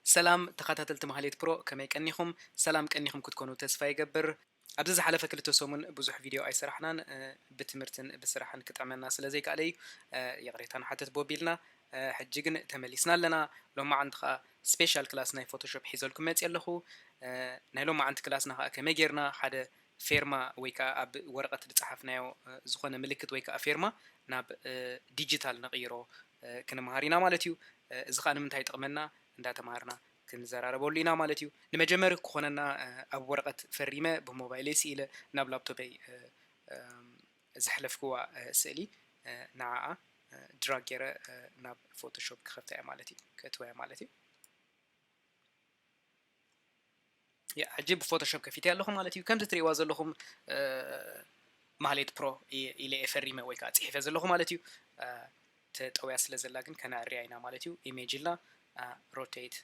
ሰላም ተኸታተልቲ ማህሌት ፕሮ፣ ከመይ ቀኒኹም? ሰላም ቀኒኹም ክትኮኑ ተስፋ ይገብር። ኣብዚ ዝሓለፈ ክልተ ሰሙን ብዙሕ ቪድዮ ኣይሰራሕናን፣ እ፣ ብትምህርትን ብስራሕን ክጥዕመና ስለ ዘይከኣለ እዩ፣ እ፣ ይቕሬታ ንሓትት ቦቢልና። እ፣ ሕጂ ግን ተመሊስና ኣለና። ሎማዓንቲ ኸኣ ስፔሻል ክላስ ናይ ፎቶሾፕ ሒዘልኩም መፅየ ኣለኹ። እ፣ ናይ ሎማዓንቲ ክላስና ኸኣ ከመይ ጌርና ሓደ ፌርማ ወይ ከኣ ኣብ ወረቐት ዝፀሓፍናዮ፣ እ፣ ዝኾነ ምልክት ወይ ከኣ ፌርማ ናብ፣ እ፣ ዲጂታል ነቕይሮ፣ እ፣ ክንመሃር ኢና ማለት እዩ። እ፣ እዚ ኸኣ ንምንታይ ይጠቕመና? እንዳተማሃርና ክንዘራረበሉ ኢና ማለት እዩ። ንመጀመሪ ክኾነና፣ እ፣ ኣብ ወረቐት ፈሪመ ብሞባይለይ ስኢለ ናብ ላፕቶፐይ፣ እ፣ እም፣ ዘሕለፍክዋ፣ እ፣ ስእሊ፣ እ፣ ንዓኣ፣ እ፣ ድራግ ገይረ፣ እ፣ ናብ ፎቶሾፕ ክኸፍታ እየ ማለት እዩ፣ ከእትዋ እየ ማለት እዩ። ያ፣ ሕጂ ብፎቶሾፕ ከፊተ ኣለኹ ማለት እዩ። ከምዚ ትርእይዋ ዘለኹም፣ እ፣ ማህሌት ፕሮ ኢ-፣ ኢለ እየ ፈሪመ ወይ ከዓ ጽሒፈ ዘለኹ ማለት እዩ። እ፣ ተጠውያ ስለ ዘላ ግን ከነዕርያ ኢና ማለት እዩ። ኢሜጅ ኢልና፣ እ፣ ሮቴት፣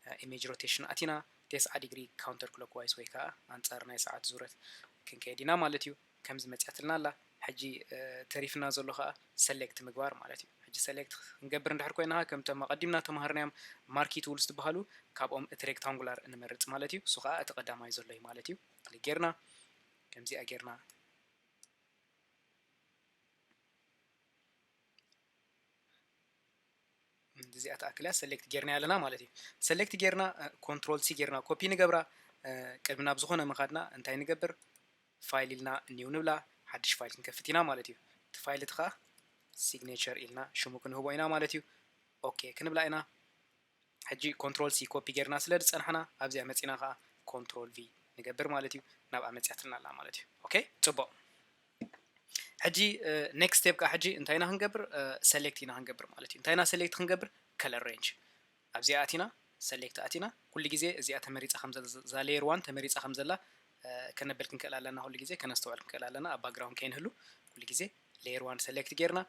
እ፣ ኢሜጅ ሮቴሽን ኣቲና፣ ተስዓ ዲግሪ ካውንተር ክሎክዋይስ ወይ ከዓ ኣንጻር ናይ ሰዓት ዙረት ክንከይድ ኢና ማለት እዩ። ከምዚ መጽያትልና ኣላ። ሕጂ፣ እ፣ ተሪፍና ዘሎ ኸኣ ሰሌክት ምግባር ማለት እዩ። ሕጂ ሰሌክት ክንገብር እንድሕር ኮይና፣ ከምቶም ኣቐዲምና ተማሃርናዮም ማርኪ ቱልስ ዝበሃሉ፣ ካብኦም እቲ ሬክታንጉላር ንመርጽ ማለት እዩ። እሱ ኸኣ እቲ ቀዳማይ ዘሎ እዩ ማለት እዩ። ክሊክ ጌርና ከምዚኣ ጌርና እዚኣ ትኣክል እያ ሰሌክት ጌርና ኣለና ማለት እዩ። ሰሌክት ጌርና፣ እ፣ ኮንትሮል ሲ ጌርና ኮፒ ንገብራ። እ፣ ቅድሚ ናብ ዝኾነ ምኻድና እንታይ ንገብር? ፋይል ኢልና ኒው ንብላ፣ ሓድሽ ፋይል ክንከፍት ኢና ማለት እዩ። እቲ ፋይል እቲ ኸኣ ሲግኔቸር ኢልና ሽሙ ክንህቦ ኢና ማለት እዩ። ኦኬ ክንብላ ኢና። ሕጂ ኮንትሮል ሲ ኮፒ ጌርና ስለ ዝጸናሕና ኣብዚኣ መጺና ኸኣ ኮንትሮል ቪ ንገብር ማለት እዩ። ናብኣ መጺኣትና ኣላ ማለት እዩ። ኦኬ፣ ጽቡቕ። ሕጂ፣ እ፣ ኔክስት ስቴፕ ከኣ ሕጂ እንታይ ኢና ክንገብር? እ፣ ሰሌክት ኢና ክንገብር ማለት እዩ። እንታይ ኢና ሰሌክት ክንገብር? ከለር ሬንጅ። ኣብዚኣ ኣቲና ሰሌክት ኣቲና ኩሉ ግዜ እዚኣ ተመሪጻ ከም ዘ-፣ እዛ ሌየር ዋን ተመሪጻ ከም ዘላ፣ እ፣ ከነብል ክንክእል ኣለና። ኩሉ ግዜ ከነስተውዕል ክንክእል ኣለና። ኣብ ባክግራውንድ ከይንህሉ ኩሉ ግዜ ሌየር ዋን ሰሌክት ጌርና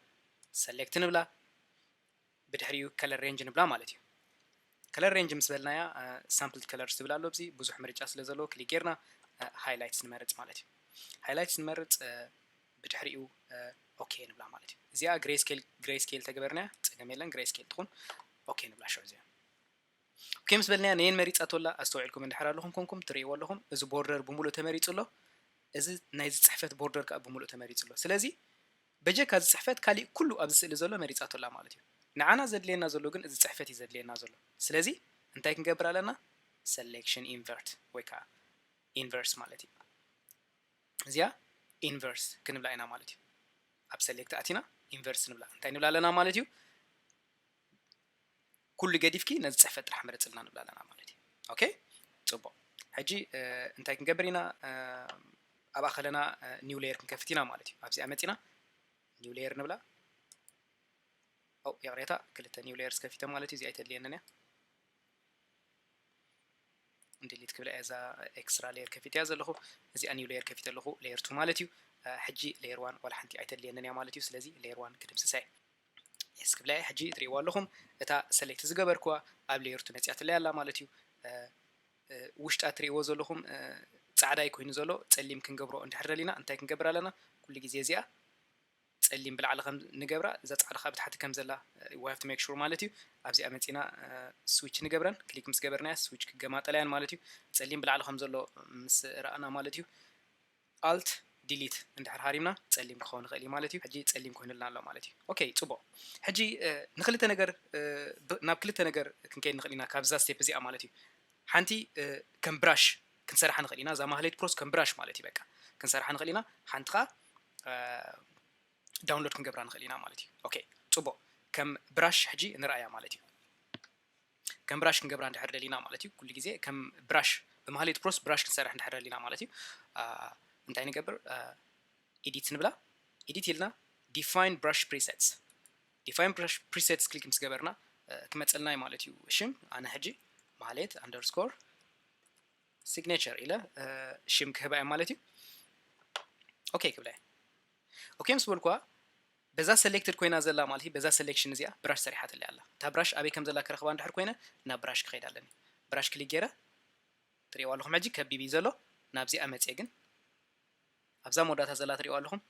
ሰሌክት ንብላ። ብድሕሪኡ ከለር ሬንጅ ንብላ ማለት እዩ። ከለር ሬንጅ ምስ በልናያ፣ እ፣ ሳምፕል ከለርስ ዝብል ኣሎ። ኣብዚ ብዙሕ ምርጫ ስለ ዘለዎ ክሊክ ጌርና፣ እ፣ ሃይላይትስ ንመርጽ ማለት እዩ። ሃይላይትስ ንመርጽ፣ እ፣ ብድሕሪኡ፣ እ፣ ኦኬ ንብላ ማለት እዩ። እዚኣ ግሬ ስኬል፣ ግሬ ስኬል ተገበርናያ ጸገም የለን፣ ግሬ ስኬል ትኹን። ኦኬ ንብላ ሽዑ እዚኣ። ኦኬ ምስ በልናያ ነየን መሪጻቶ ኣላ። ኣስተውዒልኩም እንድሕር ኣለኹም ኮንኩም ትርእይዎ ኣለኹም። እዚ ቦርደር ብምሉእ ተመሪጹ ኣሎ። እዚ ናይዚ ጽሕፈት ቦርደር ከኣ ብምሉእ ተመሪጹ ኣሎ። ስለዚ በጀካ እዚ ጽሕፈት ካሊእ ኩሉ ኣብዚ ስእሊ ዘሎ መሪጻቶ ኣላ ማለት እዩ። ንዓና ዘድልየና ዘሎ ግን እዚ ጽሕፈት እዩ ዘድልየና ዘሎ። ስለዚ እንታይ ክንገብር ኣለና? ሰሌክሽን ኢንቨርት ወይ ከኣ ኢንቨርስ ማለት እዩ። እዚኣ ኢንቨርስ ክንብላ ኢና ማለት እዩ። ኣብ ሰሌክት ኣቲና ኢንቨርስ ንብላ። እንታይ ንብላ ኣለና ማለት እዩ? ኩሉ ገዲፍኪ ነዚ ጽሕፈት ጥራሕ ምረጽልና ንብላ ኣለና ማለት እዩ። ኦኬ፣ ጽቡቕ። ሕጂ፣ እ፣ እንታይ ክንገብር ኢና? እ፣ ኣብኣ ከለና፣ እ፣ ኒው ሌየር ክንከፍት ኢና ማለት እዩ። ኣብዚኣ መጺና ኒው ሌየር ንብላ። ኦ፣ ይቕሬታ፣ ክልተ ኒው ሌየርስ ከፊተ ማለት እዩ። እዚኣ ኣይተድልየንን እያ። ዲሊት ክብላ እያ፣ እዛ ኤክስትራ ሌየር ከፊተ እያ ዘለኹ። እዚኣ ኒው ሌየር ከፊተ ኣለኹ፣ ሌየር ቱ ማለት እዩ። እ፣ ሕጂ ሌየር ዋን ዋላ ሓንቲ ኣይተድልየንን እያ ማለት እዩ። ስለዚ ሌየር ዋን ክድምስሳ እየ። የስ ክብላ እየ። ሕጂ ትርእይዋ ኣለኹም፣ እታ ሰሌክት ዝገበርኩዋ ኣብ ሌየር ቱ መጽያትለይ ኣላ ማለት እዩ። እ፣ እ፣ ውሽጣ ትርእይዎ ዘለኹም፣ እ፣ ጻዕዳ እዩ ኮይኑ ዘሎ፣ ጸሊም ክንገብሮ እንድሕር ደሊና እንታይ ክንገብር ኣለና? ኩሉ ግዜ እዚኣ ጸሊም ብላዕሊ ከም ንገብራ፣ እዛ ጻዕዳ ከኣ ብታሕቲ ከም ዘላ፣ እ፣ we have to make sure ማለት እዩ። ኣብዚኣ መጺና፣ እ፣ ስዊች ንገብረን፣ ክሊክ ምስ ገበርናያ ስዊች ክገማጠላ እየን ማለት እዩ። ጸሊም ብላዕሊ ከም ዘሎ ምስ ረኣና ማለት እዩ። ኣልት ዲሊት እንድሕር ሃሪምና ጸሊም ክኸውን ይኽእል እዩ ማለት እዩ። ሕጂ ጸሊም ኮይኑልና ኣሎ ማለት እዩ። ኦኬ፣ ጽቡቕ። ሕጂ፣ እ፣ ንክልተ ነገር፣ እ፣ ብ-፣ ናብ ክልተ ነገር ክንከይድ ንኽእል ኢና ካብዛ ስቴፕ እዚኣ ማለት እዩ። ሓንቲ፣ እ፣ ከም ብራሽ ክንሰርሓ ንኽእል ኢና። እዛ ማህሌት ፕሮስ ከም ብራሽ ማለት እዩ። በቃ ክንሰርሓ ንኽእል ኢና። ሓንቲ ኸኣ፣ እ፣ ዳውንሎድ ክንገብራ ንኽእል ኢና ማለት እዩ። ኦኬ፣ ጽቡቕ። ከም ብራሽ ሕጂ ንርኣያ ማለት እዩ። ከም ብራሽ ክንገብራ እንድሕር ደሊና ማለት እዩ። ኩሉ ግዜ ከም ብራሽ፣ ብማህሌት ፕሮስ ብራሽ ክንሰርሕ እንድሕር ደሊና ማለት እዩ። አ፣ እንታይ ንገብር? አ፣ ኤዲት ንብላ። ኤዲት ኢልና ዲፋይን ብራሽ ፕሪሰትስ። ዲፋይን ብራሽ ፕሪሰትስ ክሊክ ምስ ገበርና፣ አ፣ ክመጸልና እዩ ማለት እዩ። ሽም ኣነ ሕጂ ማህሌት ኣንደርስኮር ሲግኔቸር ኢለ፣ አ፣ ሽም ክህባ እየ ማለት እዩ። ኦኬ ክብላ እየ። ኦኬ ምስ በልኳ፣ በዛ ሰሌክትድ ኮይና ዘላ ማለት እዩ፣ በዛ ሰሌክሽን እዚኣ ብራሽ ሰሪሓትለይ ኣላ። እታ ብራሽ ኣበይ ከም ዘላ ክረኽባ እንድሕር ኮይነ፣ ናብ ብራሽ ክኸይድ ኣለኒ። ብራሽ ክሊክ ገይረ፣ ትርእይዋ ኣለኹም ሕጂ ከቢብ እዩ ዘሎ። ናብዚኣ መጽየ ግን፣ ኣብዛ መወዳእታ ዘላ ትርእይዋ ኣለኹም፣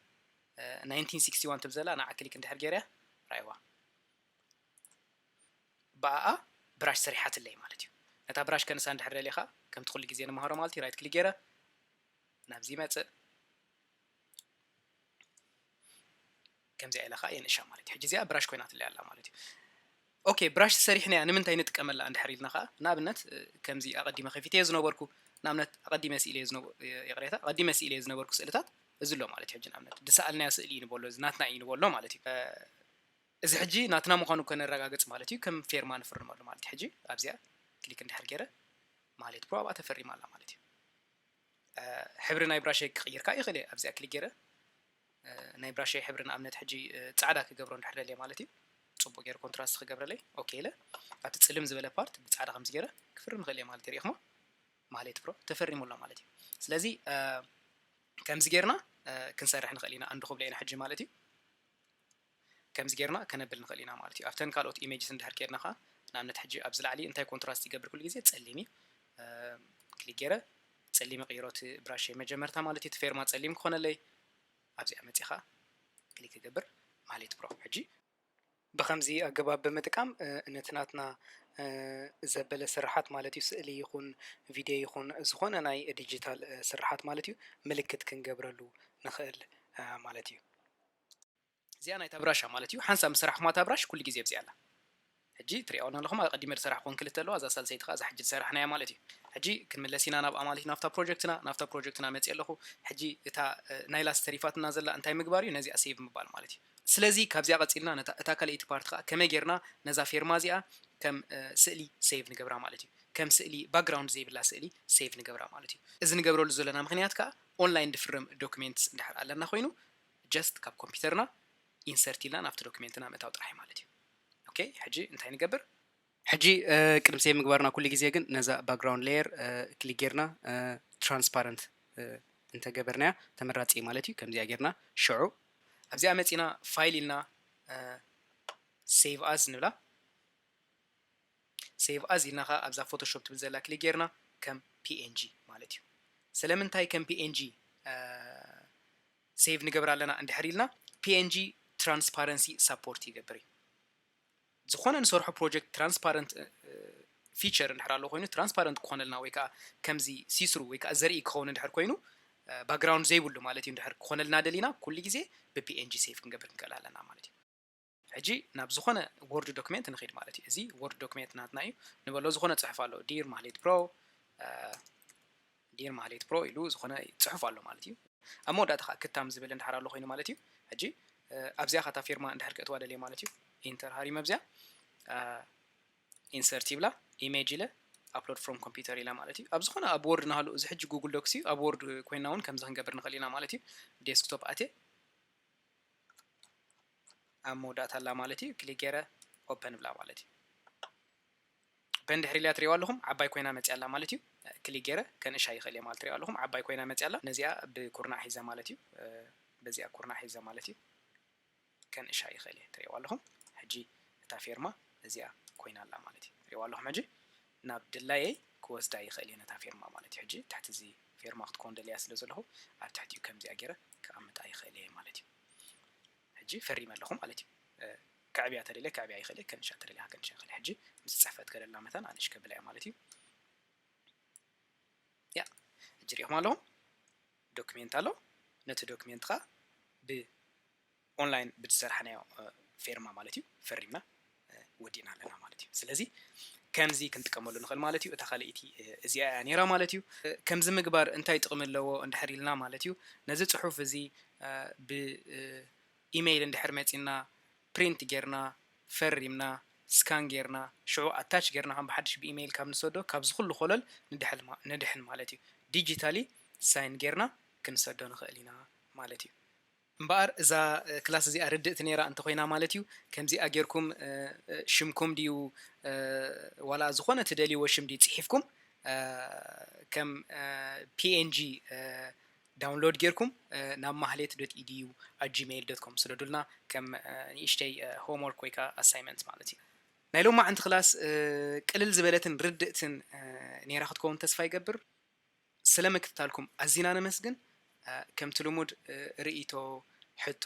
እ፣ ናይንቲን ሲክስቲ ዋን ትብል ዘላ፣ ንዓ ክሊክ እንድሕር ገይረያ፣ ራእይዋ። ብኣኣ ብራሽ ሰሪሓትለይ ማለት እዩ። ነታ ብራሽ ከንሳ እንድሕር ደልየ ከዓ ከምቲ ኩሉ ግዜ ንመሃሮ ማለት እዩ፣ right click ገይረ ናብዚ ይመፅእ። ከምዚኣ ኢለ ከዓ የንእሻ ማለት እዩ። ሕጂ እዚኣ ብራሽ ኮይናትለይ ኣላ ማለት እዩ። ኦኬ፣ ብራሽ ሰሪሕናያ ንምንታይ ንጥቀመላ እንድሕር ኢልና ከዓ፣ ንኣብነት፣ እ፣ ከምዚ ኣቐዲመ ከፊተዮ ዝነበርኩ፣ ንኣብነት ኣቐዲመ ስኢለዮ ዝነበ-፣ ይቕሬታ፣ ኣቐዲመ ስኢለዮ ዝነበርኩ ስእልታት እዚ ኣሎ ማለት እዩ። ሕጂ ንኣብነት ዝሰኣልናዮ ስእሊ እዩ ንበሎ፣ እዚ ናትና እዩ ንበሎ ማለት እዩ። እ፣ እዚ ሕጂ ናትና ምዃኑ ከነረጋግጽ ማለት እዩ፣ ከም ፌርማ ንፍርመሉ ማለት እዩ። ሕጂ ኣብዚኣ ክሊክ እንድሕር ገይረ፣ ማህሌት ፕሮ ኣብኣ ተፈሪማ ኣላ ማለት እዩ። እ፣ ሕብሪ ናይ ብራሸይ ክቕይር ከዓ ይኽእል እየ። ኣብዚኣ ክሊክ ገይረ፣ እ፣ ናይ ብራሸይ ሕብሪ ንኣብነት ሕጂ፣ እ፣ ጻዕዳ ክገብሮ እንድሕር ደልየ ማለት እዩ። ጽቡቕ ገይረ ኮንትራስት ክገብረለይ፣ ኦኬ ኢለ ኣብቲ ጽልም ዝበለ ፓርት ብጻዕዳ ከምዚ ገይረ ክፍርም ይኽእል እየ ማለት እዩ። ሪኢኹሞ? ማህሌት ፕሮ ተፈሪሙ ኣሎ ማለት እዩ። ስለዚ፣ እ፣ ከምዚ ጌርና፣ እ፣ ክንሰርሕ ንኽእል ኢና፣ ኣንዱ ክብሎ ኢና ሕጂ ማለት እዩ። ከምዚ ጌርና ከነብል ንኽእል ኢና ማለት እዩ። ኣብተን ካልኦት ኢሜጅስ እንድሕር ኬድና ኸዓ፣ ንኣብነት ሕጂ ኣብዚ ላዕሊ እንታይ ኮንትራስት ይገብር? ኩሉ ግዜ ጸሊም እዩ። እ፣ ክሊክ ገይረ ጸሊም ይቕይሮ እቲ ብራሸይ መጀመርታ ማለት እዩ። እቲ ፌርማ ጸሊም ክኾነለይ ኣብዚኣ መጺኻ ክሊክ ክገብር ማህሌት ፕሮ። ሕጂ ብኸምዚ ኣገባብ ብምጥቃም፣ እ፣ ነቲ ናትና፣ እ፣ ዘበለ ስርሓት ማለት እዩ፣ ስእሊ ይኹን ቪድዮ ይኹን ዝኾነ ናይ ዲጂታል፣ እ፣ ስርሓት ማለት እዩ፣ ምልክት ክንገብረሉ ንኽእል፣ እ፣ ማለት እዩ። እዚኣ ናይታ ብራሻ ማለት እዩ። ሓንሳብ ምስ ሰራሕኹማ እታ ብራሽ ኩሉ ግዜ ኣብዚኣ ኣላ። ሕጂ ትሪእዋ ኣለኹም፣ ኣቐዲመ ዝሰራሕኩወን ክልተ ኣለዋ፣ እዛ ሳልሰይቲ ከኣ እዛ ሕጂ ዝሰራሕናያ ማለት እዩ። ሕጂ ክንምለስ ኢና ናብኣ ማለት እዩ፣ ናብታ ፕሮጀክትና፣ ናብታ ፕሮጀክትና መፂእ ኣለኹ። ሕጂ እታ፣ እ፣ ናይ ላስት ተሪፋትና ዘላ እንታይ ምግባር እዩ? ነዚኣ ሴቭ ምባል ማለት እዩ። ስለዚ ካብዚኣ ቀፂልና ነታ፣ እታ ካልኣይቲ ፓርት ከኣ ከመይ ጌርና ነዛ ፌርማ እዚኣ ከም፣ እ፣ ስእሊ ሴቭ ንገብራ ማለት እዩ። ከም ስእሊ ባክግራውንድ ዘይብላ ስእሊ ሴቭ ንገብራ ማለት እዩ። እዚ ንገብረሉ ዘለና ምኽንያት ከኣ ኦንላይን ድፍርም ዶክሜንትስ እንድሕር ኣለና ኮይኑ ጀስት ካብ ኮምፒውተርና ኢንሰርት ኢልና ናብቲ ዶክሜንትና ምእታው ጥራሕ እዩ ማለት እዩ። ኦኬ፣ ሕጂ እንታይ ንገብር? ሕጂ፣ እ፣ ቅድሚ ሴቭ ምግባርና ኩሉ ግዜ ግን ነዛ ባክግራውንድ ሌየር፣ እ፣ ክሊክ ጌርና፣ እ፣ ትራንስፓረንት፣ እ፣ እንተገበርናያ ተመራፂ እዩ ማለት እዩ። ከምዚኣ ጌርና ሽዑ ኣብዚኣ መፂና ፋይል ኢልና፣ እ፣ ሴቭ ኣዝ ንብላ። ሴቭ ኣዝ ኢልና ኸዓ ኣብዛ ፎቶሾፕ ትብል ዘላ ክሊክ ጌርና ከም ፒ ኤን ጂ ማለት እዩ። ስለምንታይ ከም ፒ ኤን ጂ፣ እ፣ ሴቭ ንገብር ኣለና እንድሕር ኢልና፣ ፒ ኤን ጂ ትራንስፓረንሲ ሳፖርት ይገብር እዩ። ዝኾነ ንሰርሖ ፕሮጀክት ትራንስፓረንት፣ እ፣ ፊቸር እንድሕር ኣሎ ኮይኑ፣ ትራንስፓረንት ክኾነልና ወይ ከዓ ከምዚ ሲስሩ ወይ ከዓ ዘርኢ ክኸውን እንድሕር ኮይኑ፣ እ፣ ባክግራውንድ ዘይብሉ ማለት እዩ። እንድሕር ክኾነልና ደሊና ኩሉ ግዜ ብ ፒ ኤን ጂ ሴቭ ክንገብር ክንክእል ኣለና ማለት እዩ። ሕጂ ናብ ዝኾነ ወርድ ዶክሜንት ንኺድ ማለት እዩ። እዚ ወርድ ዶክሜንት ናትና እዩ። ንበሎ ዝኾነ ጽሑፍ ኣሎ። ዲር ማህሌት ፕሮ፣ እ፣ ዲር ማህሌት ፕሮ ኢሉ ዝኾነ ጽሑፍ ኣሎ ማለት እዩ። ኣብ መወዳእታ ኸዓ ክታም ዝብል እንድሕር ኣሎ ኮይኑ ማለት እዩ። ሕጂ፣ እ፣ ኣብዚኣ ኸታ ፌርማ እንድሕር ከእትዋ ደልየ ማለት እዩ። ኢንተር ሃሪመ ኣብዚኣ፣ እ፣ ኢንሰርት ይብላ፣ ኢሜጅ ኢለ ኣፕሎድ ፍሮም ኮምፒውተር ኢለ ማለት እዩ። ኣብ ዝኾነ ኣብ ወርድ ናሃሉ፣ እዚ ሕጂ ጉግል ዶክስ እዩ። ኣብ ወርድ ኮይና እውን ከምዚ ክንገብር ንኽእል ኢና ማለት እዩ። ዴስክቶፕ ኣትየ ኣብ መወዳእታ ኣላ ማለት እዩ። ክሊክ ገይረ ኦፐን ብላ ማለት እዩ። ኦፐን ድሕሪ ኢላ ትሪእዋ ኣለኹም፣ ዓባይ ኮይና መፅያ ኣላ ማለት እዩ። ክሊክ ገይረ ከንእሻ ይኽእል እየ ማለት ትሪእዋ ኣለኹም፣ ዓባይ ኮይና መፅያ ኣላ። ነዚኣ ብኩርናዕ ሒዘ ማለት እዩ። እ፣ በዚኣ ኩርናዕ ሒዘ ማለት እዩ። ከንእሻ ይኽእል እየ፣ ትሪእዋ ኣለኹም። ሕጂ እታ ፌርማ እዚኣ ኮይና ኣላ ማለት እዩ። ትሪእዋ ኣለኹም። ሕጂ ናብ ድላየይ ክወስዳ ይኽእል እየ ነታ ፌርማ ማለት እዩ። ሕጂ ትሕቲ እዚ ፌርማ ክትኮን ደልያ ስለ ዘለኹ ኣብ ትሕቲኡ ከምዚኣ ገይረ ክኣምጣ ይኽእል እየ ማለት እዩ። ሕጂ ፈሪመ ኣለኹ ማለት እዩ። እ፣ ከዕብያ ተደልየ ከዕብያ ይኽእል እየ፣ ከንሻ ተደልየ ከንሻ ይኽእል እየ። ሕጂ ምስ ጽሕፈት ከለላ መታን ኣንሽ ከብላ እየ ማለት እዩ። ያ፣ ሕጂ ሪኢኹም ኣለኹም። ዶክሜንት ኣሎ። ነቲ ዶክሜንት ኸኣ ብ ኦንላይን ብዝሰርሓናዮ፣ እ፣ ፌርማ ማለት እዩ፣ ፈሪምና፣ እ፣ ወዲእና ኣለና ማለት እዩ። ስለዚ ከምዚ ክንጥቀመሉ ንኽእል ማለት እዩ። እታ ካልኣይቲ፣ እ፣ እዚኣ እያ ነይራ ማለት እዩ። እ፣ ከምዚ ምግባር እንታይ ጥቕሚ ኣለዎ እንድሕር ኢልና ማለት እዩ፣ ነዚ ጽሑፍ እዚ፣ እ፣ ብ፣ እ፣ ኢሜይል እንድሕር መጺና ፕሪንት ጌርና፣ ፈሪምና፣ ስካን ጌርና፣ ሽዑ ኣታች ጌርና ከም ብሓድሽ ብኢሜይል ካብ ንሰዶ ካብዚ ኩሉ ኮለል ንድሕል ማ-፣ ንድሕን ማለት እዩ። ዲጂታሊ ሳይን ጌርና ክንሰዶ ንኽእል ኢና ማለት እዩ። እምበኣር እዛ፣ እ፣ ክላስ እዚኣ ርድእቲ ነይራ እንተኾይና ማለት እዩ፣ ከምዚኣ ጌርኩም፣ እ፣ እ፣ ሽምኩም ድዩ፣ እ፣ ዋላ ዝኾነ ትደልይዎ ሽም ድዩ ጽሒፍኩም፣ እ፣ ከም፣ እ፣ ፒ ኤን ጂ፣ እ፣ ዳውንሎድ ጌርኩም፣ እ፣ ናብ ማህሌት ዶት ኢ ዲ ዩ ኣት ጂሜይል ዶት ኮም ስደዱልና፣ ከም፣ እ፣ ንእሽተይ፣ እ፣ ሆምወርክ ወይ ከኣ ኣሳይመንት ማለት እዩ። ናይ ሎማዕንቲ ክላስ፣ እ፣ ቅልል ዝበለትን ርድእትን፣ እ፣ ነይራ ክትከውን ተስፋ ይገብር። ስለ ምክትታልኩም ኣዚና ነመስግን። እ፣ ከምቲ ልሙድ፣ እ፣ ርእይቶ፣ ሕቶ፣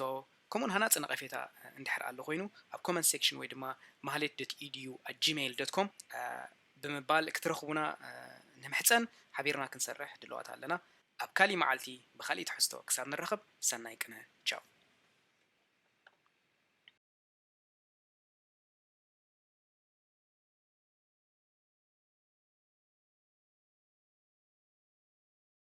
ከምኡውን ሃናጺ ነቐፌታ፣ እ፣ እንድሕር ኣሎ ኮይኑ፣ ኣብ ኮመንት ሴክሽን ወይ ድማ ማህሌት ዶት ኢ ዲ ዩ ኣት ጂሜይል ዶት ኮም፣ እ፣ ብምባል ክትረኽቡና ንምሕፀን። ሓቢርና ክንሰርሕ ድልዋት ኣለና። ኣብ ካሊእ መዓልቲ ብካሊእ ትሕዝቶ ክሳብ ንራኸብ ሰናይ ቅነ። ቻው።